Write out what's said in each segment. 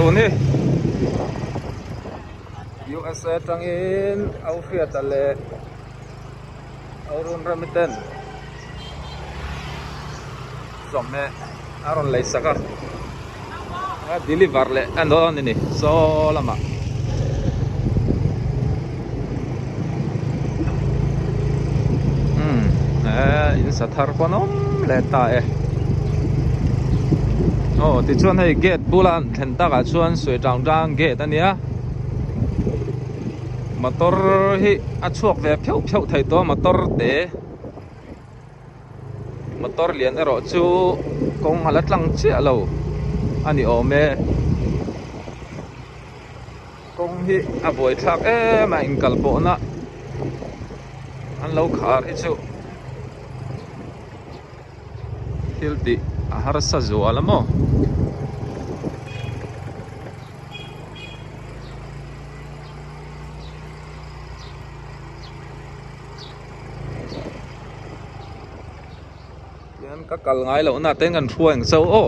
Tun hi USA atangin Au Hriata leh Au Runremi ten chawhmeh a rawn lei sak a a deliver leh a dawn a ni saw lamah. Umm eh in sa thar pawn awm leh ta e aw tichuan hei gate bula an thlen takah chuan sawi tang tang gate a nia motor hi a chhuak ve pheuh pheuh thei tawh a motor te motor lian erawh chu kawng a la tlang chiah lo a ni awm e kawng hi a buaithlak em a inkal pawhna an lo khar hi chu thil tih a harsa zual a maw. Tihian ka kal ngai loh na te kan hruai ang cho aw.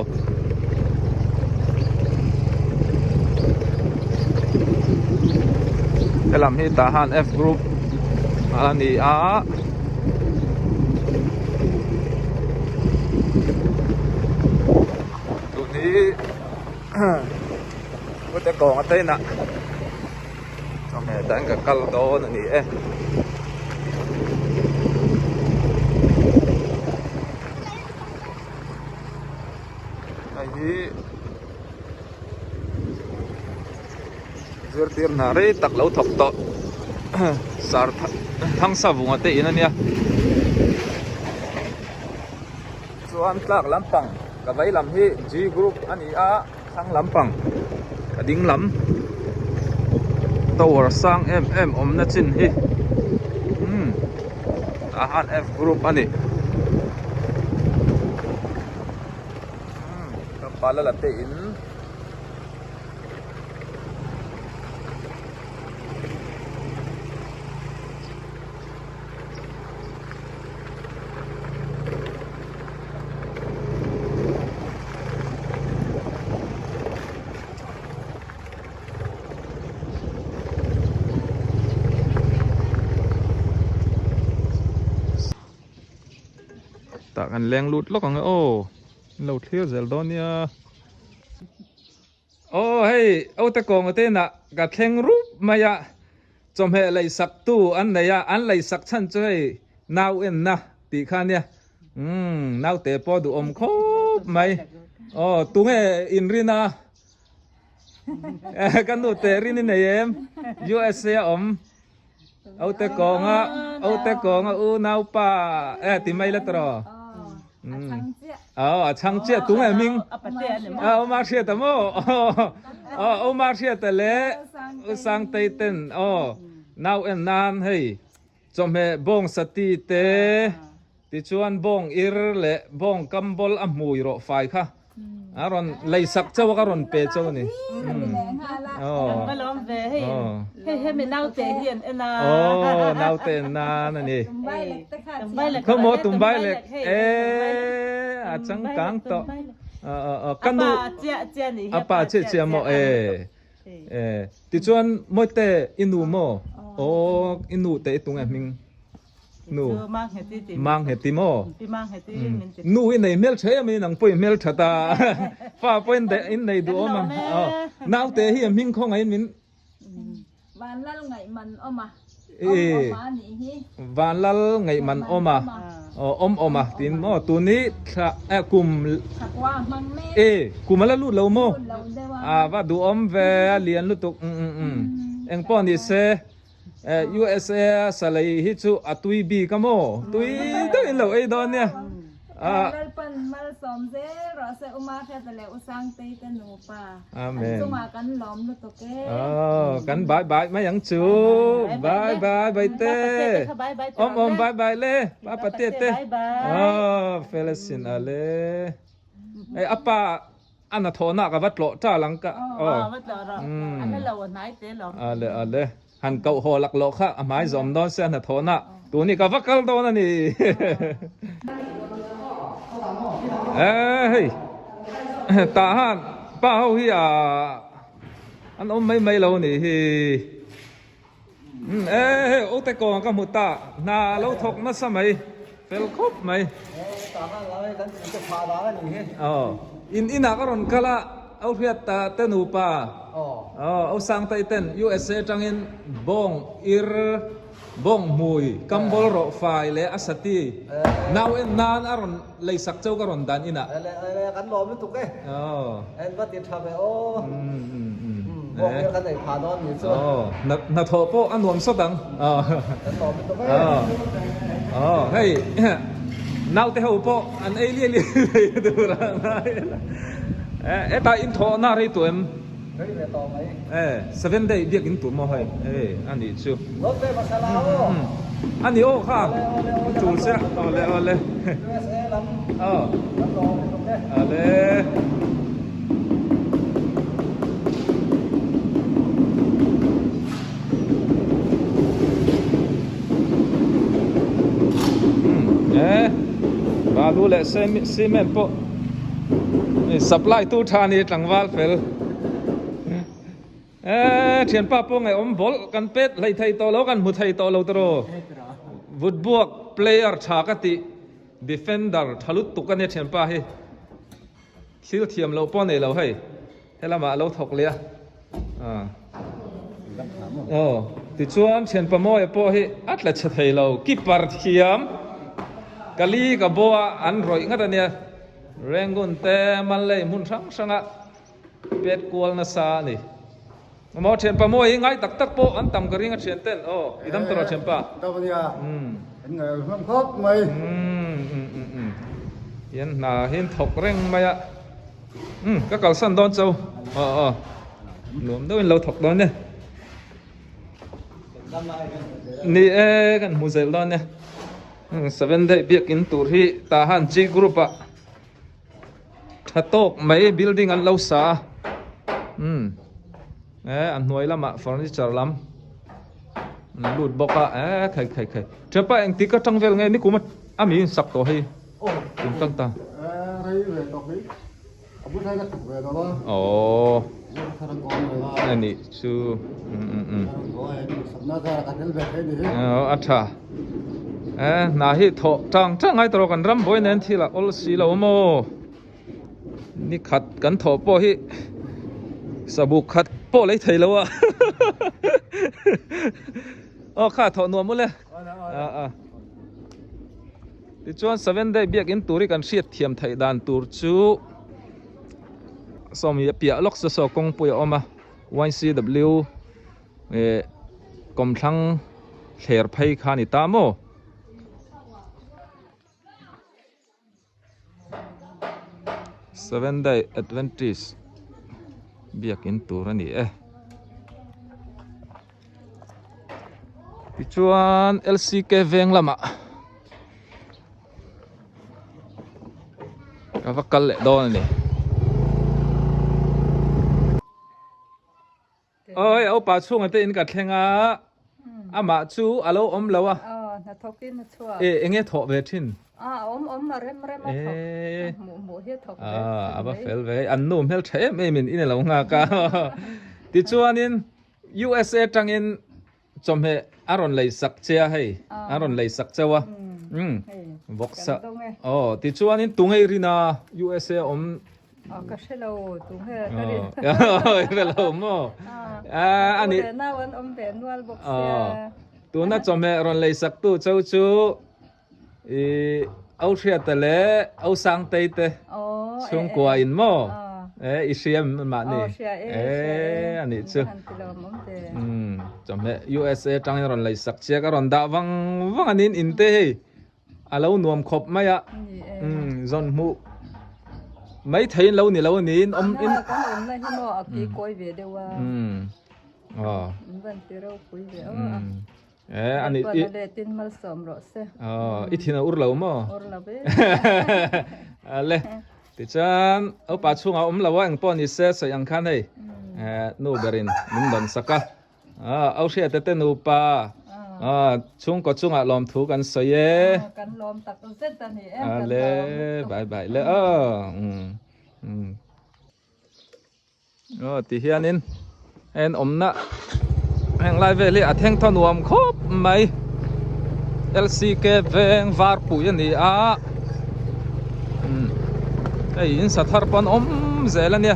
Helam hi tah han F group a ni a. Tun hi Pute kawng a tain ah chawhmeh dan ka kal dawn a ni e. Hei hi zirtir hna rei tak lo thawk tawh sar Thangsavunga te in a nia. Chuan tlak lampang ka vei lam hi G group a ni a thlang lampang ka ding lam tower sang em em awmna chin hi umm tah han F group a ni umm ka pala la te in. Tah kan leng lut lawk ang e aw in lo thlir zel dawn nia. Aw hei Aute kawnga te inah ka thleng rup mai a, chawhmeh leisak tu an nei a, an leisak chhan chu hei nau enna tih kha ania, umm naute pawh duhawm khawp mai, aw tunge inrin a, ka nute rin i nei em, USA a awm Aute kawnga Aute kawnga u naupa e ti mai la tawh aw a chhang chiah tunge hming a awma hriat a maw aw awma hriat a le u sangtei ten aw nau en nan hei chawhmeh bawng sati te Tichuan bawng ir leh bawng kam bawl a hmui rawh fai kha a rawn lei sak chauh a ka rawn pe chauh a ni. Aw naute en nan a ni. Khawmaw tumbai lek e a changkang tawh. Ka nu a pa chiah chiah maw e. Tichuan mawite i nu maw aw i nu te i tunge hming. Nu mang heti maw? Nu i nei hmel tha em a nang pawh i hmel that a fa pawh in nei duh awm a naute hi a hming khawngaih in min Vanlal ngaih man awm a awm awm a nih hi Vanlal ngaih man awm a awm awm a tin maw tun hi thla kum Thakua hmang mek e kum a la lut lo maw a va duhawm ve a lian lutuk engpawh ni se USA salei hi chu a tui bik a maw? Tui deuh in lo ei dawn nia. Lalpan malsawm zel rawh se Uma Hriata leh U Sangtei te nupa. An chungah kan lawm lutuk e. Aw kan bye bye mai ang chu. Bye bye bye te. Awm awm bye bye le. Pa patea te. Aw felasin a le. Hei a pa A hnathawhna ka va tlawh tal ang ka aw. Va tlawh rawh. A hla lo a hnai te lo. Ale ale. Han koh haw lak loh kha a hmai zawm dawn se a hnathawhna. Tuni ka va kal dawn a ni. Eh hei. Tah han pa ho hi a. An awm mai mai lo nih hi. Umm e hei Ute kawnga ka hmu ta hna a lo thawk nasa mai fel khawp mai. Aw in inah ka rawn kal a Au Hriata te nupa aw Au Sangtei ten USA atangin bawng ir bawng hmui kambol rawh fai leh a sati nau en nan a rawn lei sak cheu ka rawn dan inah. Kan lawm lutuk e. Aw. En va ti tha ve aw. Bawk hi kan ei phah dawn ni chu. Aw, hnathawh pawh a nuam sawt ang. Aw. Kan lawm lutuk e. Aw, hei naute ho pawh an ei liai liai thei tur a ngai la. Hetah inthawhna rei tawh em? Rei ve tawh mai. E, seven day biak in tur maw hei? E, a nih chu. Lawm ve masala aw. A ni aw kha. Tul se awle awle. USA lam. Aw. Kan lawm lutuk e. Ale. E, balu leh cement pawh supply tu tha ni tlangval fel. E, thianpa pawh ngaihawm bawlh kan pet hlei thei tawh lo kan hmu thei tawh lo tawh Vutbuak player tha ka tih defender tha lutuk a nia thianpa hi. Thil thiam loh pawh nei lo hei helamah a lo thawk leh a. Aw tichuan thianpa Mawia pawh hi a tla chhe thei lo keeper thiam Kali ka boa an rawih ngat a nia Rangoon te Malay hmun hrang hranga pet kual nasa a ni. Maw thianpa maw hi ngai tak tak pawh an tam ka ring a thian ten aw i dam tawh rawh thianpa. Dam ania an ngaih hlawm khawp mai. Umm hian hna hian thawk reng mai a umm ka kalsan dawn chau aw aw nuam deuhin lo thawk dawn e. Ni e kan hmu zel dawn e seven day biakin tur hi tah han G group ah. Tha tawk mai building an lo sa a umm e a hnuai lamah furniture lam an lut bawk a e khai khai khai thianpa engtik atang vel nge nikum a mi in sak tawh hei kum tang ta aww a nih chu umm umm umm a tha. E hna hi thawh tang tang ngai tawh kan ram buai nen thil a awl si lo maw ni khat kan thawh pawh hi sabuk khat pawh lei thei lo a aw kha thawh nuam ule a a tichuan seven day biak in tur hi kan hriat thiam theih dan tur chu sawmi a piah lawk saw saw kawngpui a awm a YCW Eh kawmthlang thler phei kha a ni ta maw? Seven Day Adventist biakin tur a ni e. Tichuan LCK veng lamah ka va kal leh dawn a ni. Awi a upa chhunga te in ka thleng a, amah chu a lo awm lo a. Aw, hna thawk in a chhuak. E, enge thawh ve thin? A, a awm awm a rem rem a thawk. A hmuh hmuh hi a thawk ve thin mai. A va fel ve, an nu hmel tha em em in in a lo nghak a. Tichuanin USA tangin Chawhmeh a rawn lei sak che a hei, a rawn lei sak chauh a. Umm, vawksa. Aw, tichuanin tungei rin a USA awm. Aw, ka hre lo, tunge ka rin. Aw, i hre lo maw? A ni. Nau an awm ve nual bawk sia. Tuna chawhmeh rawn lei sak tu chauh chu I Au Hriata leh Au Sangtei te chhungkua in maw? E i hria em mahni? E a nih chu. Umm chawhmeh USA atangin rawn lei sak chiak a rawn dah vang vang a niin in te hei a lo nuam khawp mai a. Umm zawn hmuh mai theiin lo ni lo a niin awm in. Umm aw. Eh, ani i letin malsawm rawh se. Oh, i thin a ur lo maw? Ur lo ve. Ale. Tichuan upa chhungah awm lo a eng pawh ni se sawi ang khan hei. Eh, nu berin min dawn sak a. Ah, au hriat te nupa. Ah, chhungkaw chungah lawmthu kan sawi e. Kan lawm tak zet a ni e. Ale, bye bye le. Oh. Um. Um. Oh, ti hianin. En awmna heng lai vel hi a thleng thaw nuam khawp mai LCK veng var pui a ni a umm hei in sa thar pawh an awm zel a nia.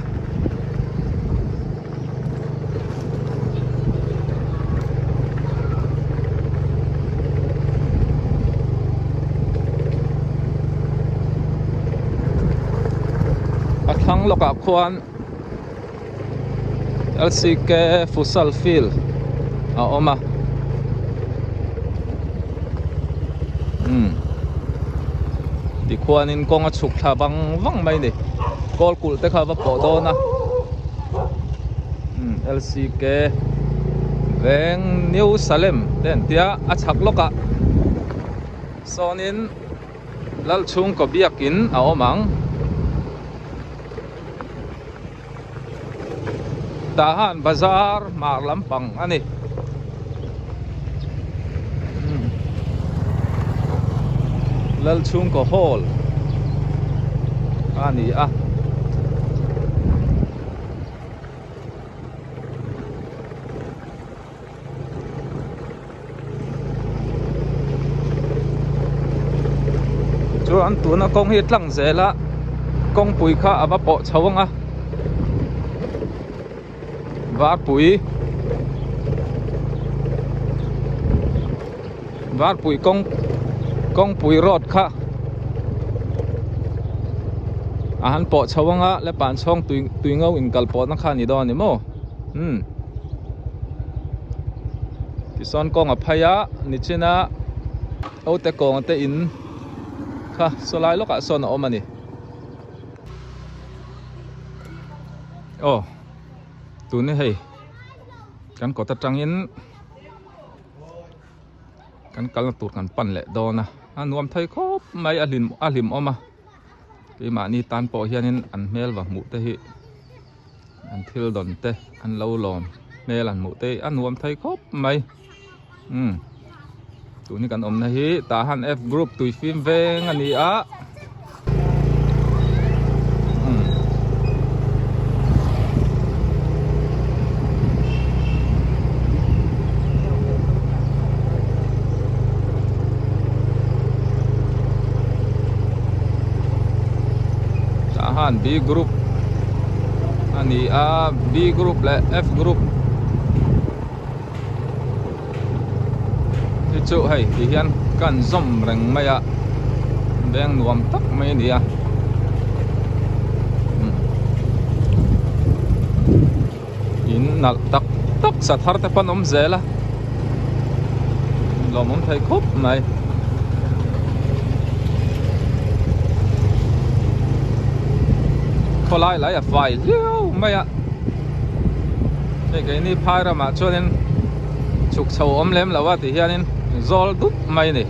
A thlang lawkah khuan LCK futsal field a awm a umm tikhuanin kawng a chhuk thla vang vang mai a ni kawl kulh te kha a va pawh dawn a umm LCK veng New Salem te an tia a chhak lawkah sawnin Lalchhungkaw biakin a awm ang. Tahan bazar hmar lampang a ni. Lalchhungkaw hall a ni a. Chuan tuna kawng hi tlang zel a kawngpui kha a va pawh chho ang a varpui varpui kawng kawngpui road kha a han pawh chho ang a le panchhawng tui tui ngo inkal pawhna kha a ni dawn a ni maw umm. Tichuan kawng a phei a nichina Ote kawnga te in kha saw lai lawkah sawn a awm a ni. Aw tun hi hei kan kawt atangin kan kalna tur kan pan leh dawn a a nuam thei khawp mai a hlim a hlimawm a keimahni tan pawh hianin an hmel va hmuh te hi. An thil dawn te an lo lawm hmel an hmuh te a nuam thei khawp mai umm tun hi kan awmna hi tah han F group tui fim veng a ni a umm tah han B group a ni a B group leh F group hi chu hei ti hian ka an zawm reng mai a veng nuam tak mai a ni a in nalh tak tak sa thar te pawh an awm zel a lawmawm thei khawp mai. Khawlai lai a fai hliau mai a hei keini phai ramah chuanin chhuk chho awm lem lo a ti hianin zawl dup mai a ni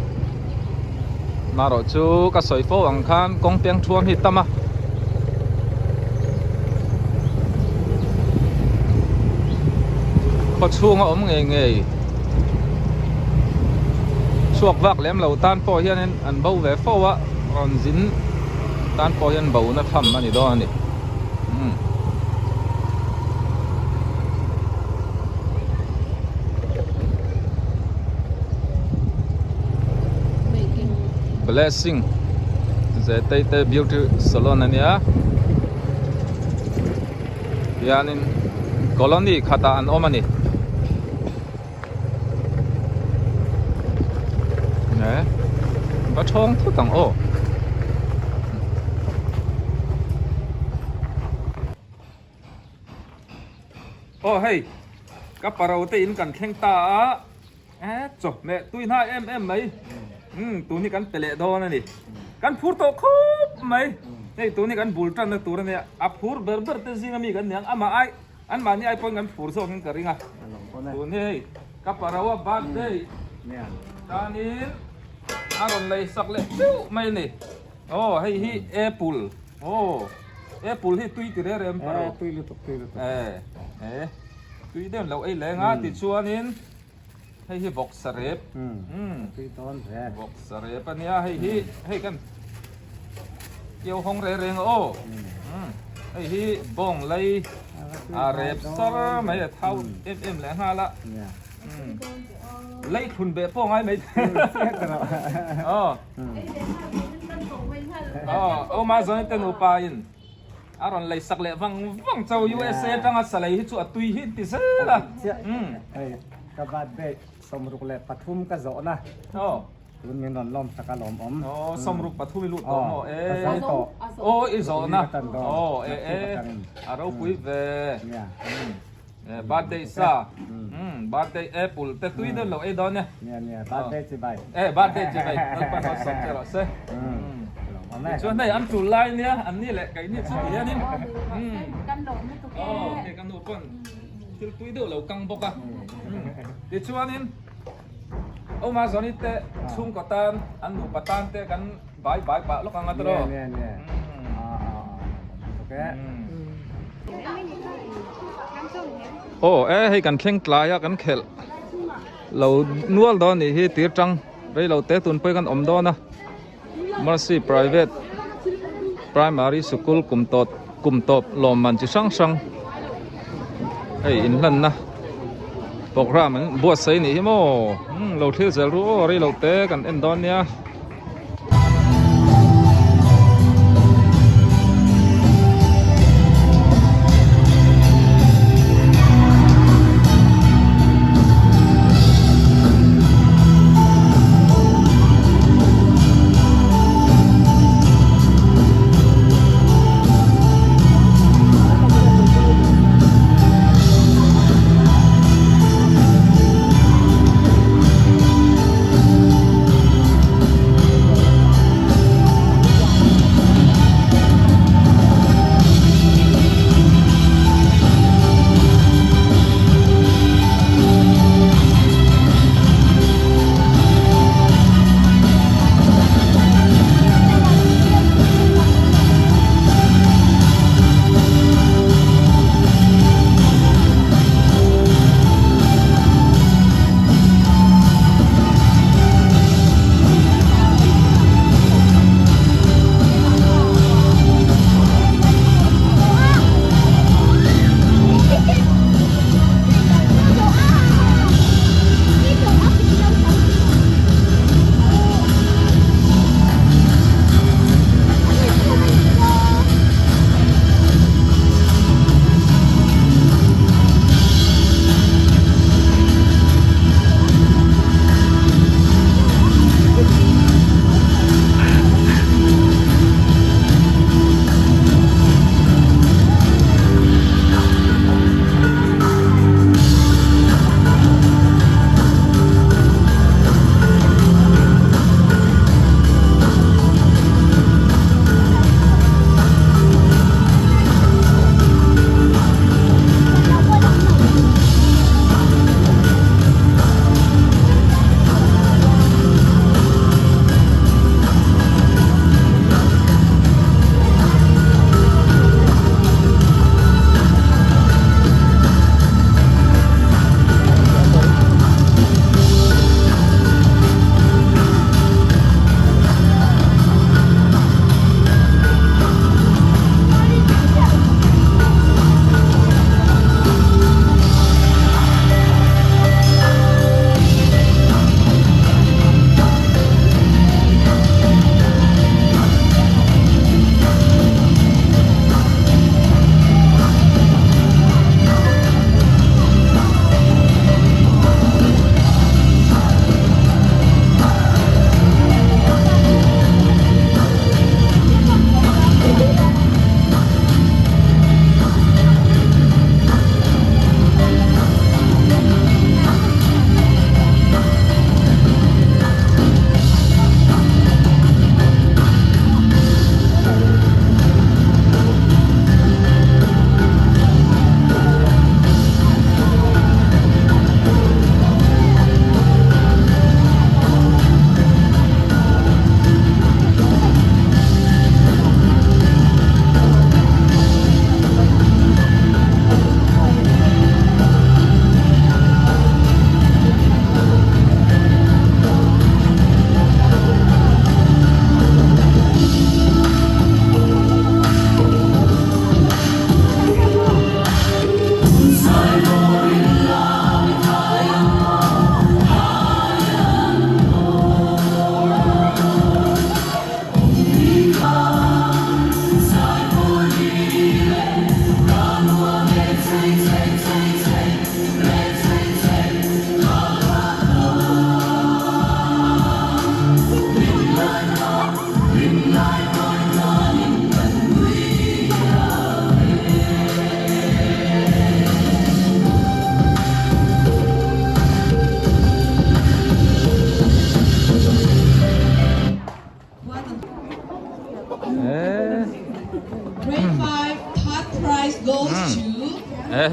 marawh chu ka sawi fo ang khan kawng piang thuam hi tam a. Khaw chhunga awm ngei ngei chhuak vak lem lo tan pawh hianin an bo ve fo a rawn zin tan pawh hian bo na tham a ni dawn a ni umm. Blessing Zeteite beauty salon a nia hianin colony khatah an awm a ni eh va thawng thut ang aw. Aw hei ka paro te in kan thleng ta a eh chawhmeh tui hnai em em mai umm tun hi kan pe leh dawn a ni kan phur tawh khawp mai hei tun hi kan bul tanna tur a nia a phur ber ber te zinga mi kan ni ang amah ai an mahni ai pawhin kan phur zawk in ka ring a tun hi hei ka paro a birthday tanin a rawn lei sak leh teuh mai a ni. Aw hei hi apple aw apple hi tui ti reng reng pawh Eh tui lutuk tui lutuk eh eh tui deuh lo ei leng a tichuanin hei hi vawksa rep um tui dawn hle vawksa rep ania hei hi hei kan keu hawng reng reng aw um hei hi bawng lei. A rep sar mai a thau em em leh nghal a. Lei thlun beh pawh ngai mai thei. Aw. Aw, Oma zawn te nupa in a rawn lei sak leh vang vang chau USA atanga sa lei hi chu a tui hi ti zel a. Hei ka birthday 63 ka zawhna. Aw. Tun min rawn lawm tak a lawmawm. Aw, 63 i lut tawh maw? Aw, ka zo tawh. Aw, i zawhna. Aw, e e, a ropui ve. Birthday sa. Birthday apple te tui deuh lo ei dawn e. Nia nia, birthday chi bai. E, birthday chi bai. Lalpa hmawt sawm che rawh se. Tichuan hei an tul lai nia, an ni leh keini chu ti hianin. Kan lawm lutuk e. Aw, hei ka nu pawn thil tui deuh lo kang bawk a. Tichuanin. Awma Zawni te chhungkaw tan an nupa tan te kan bai bai pah lawk ang a tawh. Nge nge. Aw e hei kan thleng tlai a kan khelh lo nual dawn nih hi tir tang rei lo te tun pawh hi kan awm dawn a Mercy Private Primary Sikul kum tawt kum tawp lawmman chi hrang hrang hei inhlanna program an buatsaih nih hi maw umm lo thlir zel ru aw rei lo te kan en dawn nia.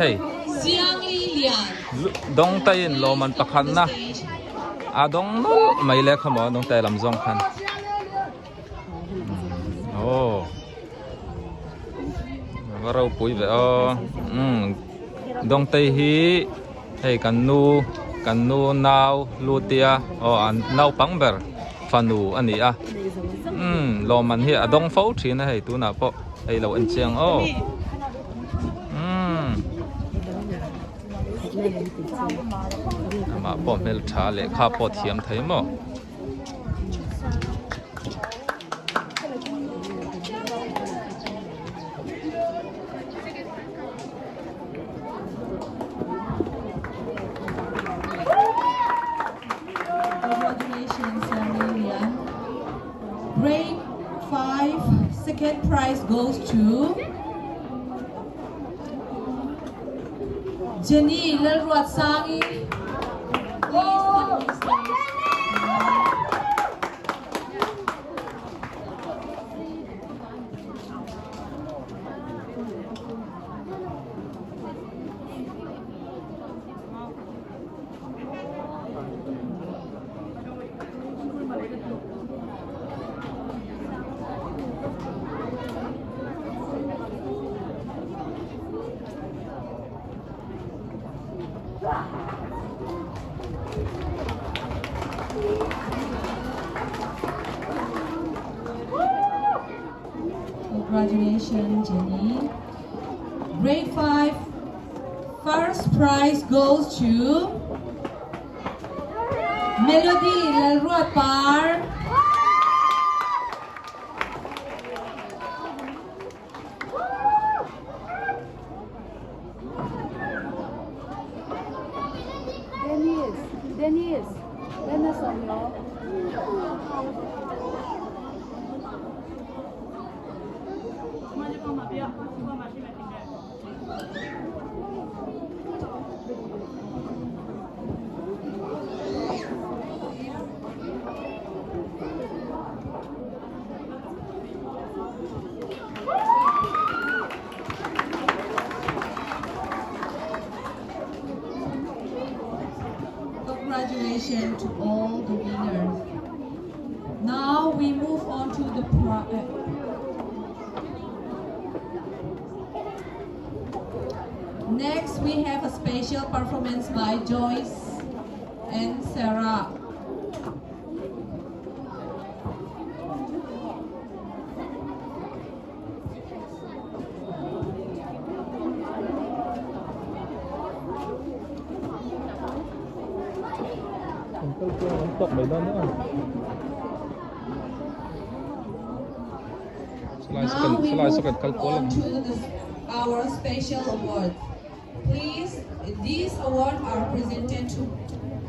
hei Dawngtaiin lawmman pakhatna a dawng nawlh mai le kha maw Dawngtai lam zawng khan aw va ropui ve aw umm Dawngtai hi hei kan nu kan nu nau Lutia aw an naupang ber fanu a ni a umm lawmman hi a dawng fo thin a hei tunah pawh hei lo en chiang aw umm amah pawh hmeltha lehkha pawh thiam thei maw. Congratulations, Amelia. Grade 5, second prize goes to Jenny Lalruatsangi. Please come on stage. Congratulations, Jenny. Grade 5, first prize goes to Melody Lalruatpar. Dennis, Dennis, Dennis awm lo. Congratulations to all the winners. Now we move on to the Next, we have a special performance by Joyce and Sarah. Now we move on to our special award. Please, these awards are presented to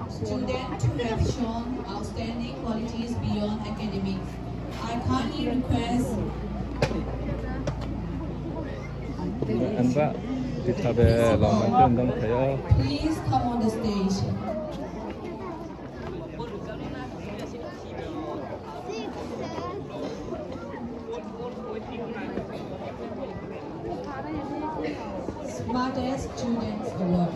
students who have shown outstanding qualities beyond academics. I kindly request Please come on the stage. Smartest Students Award.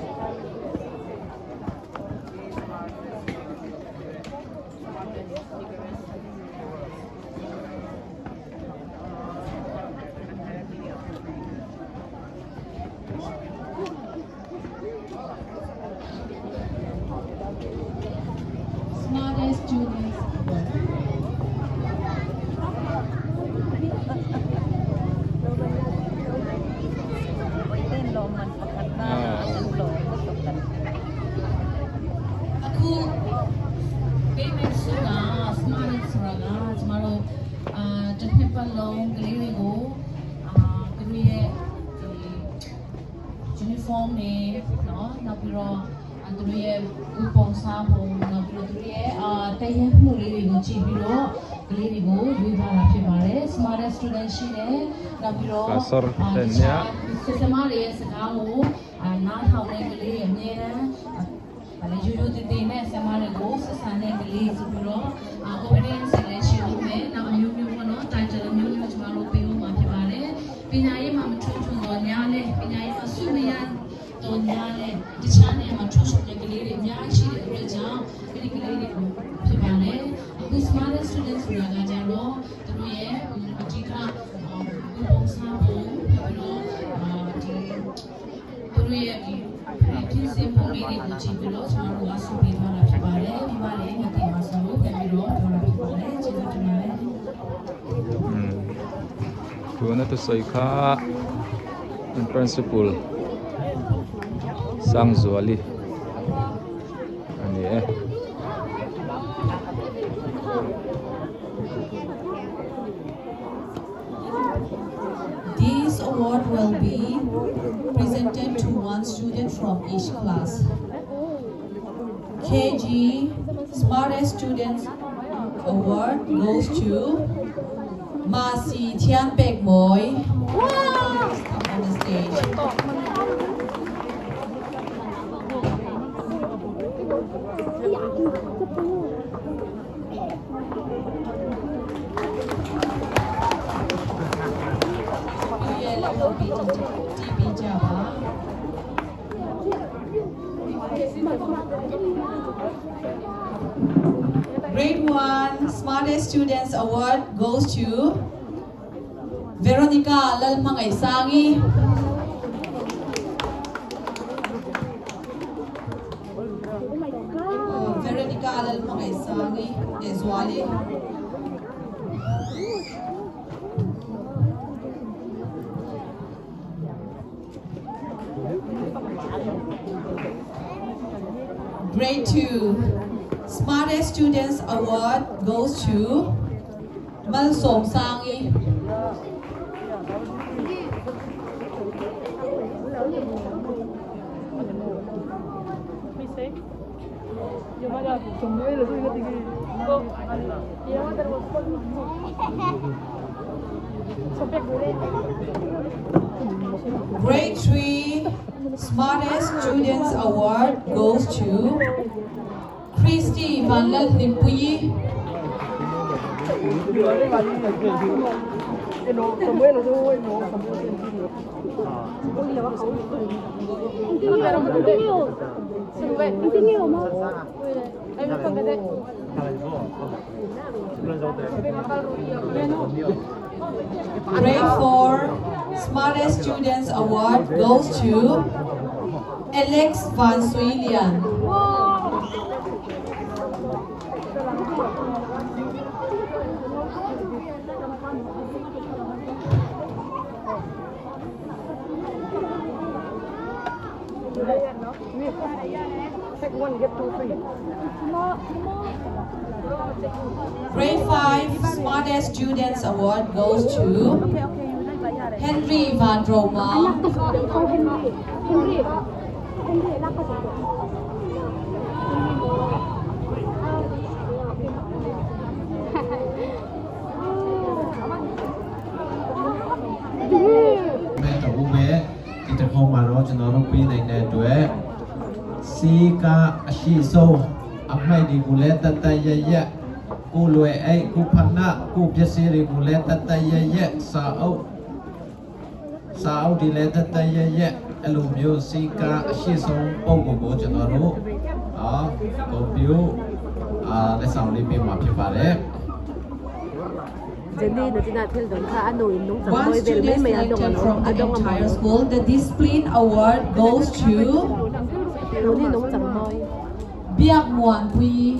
Smartest Students Award. အခု payment စုက smart ဆိုတာကကျမတို့အာတစ်နှစ်ပတ်လုံးကလေးတွေကိုအာသူတို့ရဲ့ဒီ uniform တွေနော်နောက်ပြီးတော့သူတို့ရဲ့ဥပုံစားပုံနောက်ပြီးတော့သူတို့ရဲ့အာတည့်ရမှုလေးတွေကိုကြည့်ပြီးတော့ကလေးတွေကိုရွေးထားတာဖြစ်ပါတယ် smart student ရှိတယ်နောက်ပြီးတော့ဆရာမတွေရဲ့စကားကိုအာနားထောင်တဲ့ကလေးတွေအများအားဗာလေရိုးရိုးတည်တည်နဲ့ဆရာမတွေကိုဆက်ဆံတဲ့ကလေးဆိုပြီးတော့ obedience လည်းရှိလို့မယ်နောက်အမျိုးမျိုးပေါ့နော် title မျိုးမျိုးကျမတို့ပေးဖို့မှာဖြစ်ပါတယ်ပညာရေးမှာမထူးချွန်တော့ညာလဲပညာရေးမှာစုမရ အခု smartest student ဆိုတာကကြတော့သူတို့ရဲ့အဓိကဥပုံစားပုံပြီးတော့ဒီသူတို့ရဲ့ဒီပြင်ဆင်ပုံလေးတွေကိုကြည့်ပြီးတော့ကျွန်တော်တို့ကဆုပေးသွားတာဖြစ်ပါတယ်။ဒီမှာလည်းမသိပါဆိုလို့ပြန်ပြီးတော့ပြောတာဖြစ်ပါတယ်။ကျေးဇူးတင်ပါတယ်။ Tuna tu sawi kha an principal Sangzuali a ni e. This award will be presented to one student from each class. KG Smartest Students Award goes to Masi Tianpek Moy. Come on the stage. ရဲ့လက်လုပ်ပြီးကြည့်ပြီးကြပါ Grade 1 Smartest Students Award goes to Veronica Lalmangaisangi. Veronica Lalmangaisangi Ezwali. Grade 2 Smartest Students Award goes to Malsom Sangi. Grade 3 Smartest Students Award goes to Christy Van Lalhimpuyi. Grade 4 Smartest Students Award goes to Alex Van Suilian. Grade 5 Smartest Students Award goes to Henry Van Roma. မဲ့တူမဲ့ဒီတစ်ခေါက်မှာတော့ကျွန်တော်တို့ပေးနိုင်တဲ့အတွက်စီကအရှိဆုံးအမိုက်တွေကိုလည်းတတ်တတ်ရရက်ကိုလွယ်အိတ်ကိုဖနကိုပစ္စည်းတွေကိုလည်းတတ်တတ်ရရက်စာအုပ်စာအုပ်တွေလည်းတတ်တတ်ရရက်အဲ့လိုမျိုးစီကအရှိဆုံးပုံကိုကိုကျွန်တော်တို့အာကွန်ပျူအာလက်ဆောင်လေးပေးမှာဖြစ်ပါတယ် Jenny na tina thil don kha anu in nung chang One moi vel mai student mai adong selected ano from the adong entire amo school, the discipline award goes to ni nung chang moi Biak Muan Pui.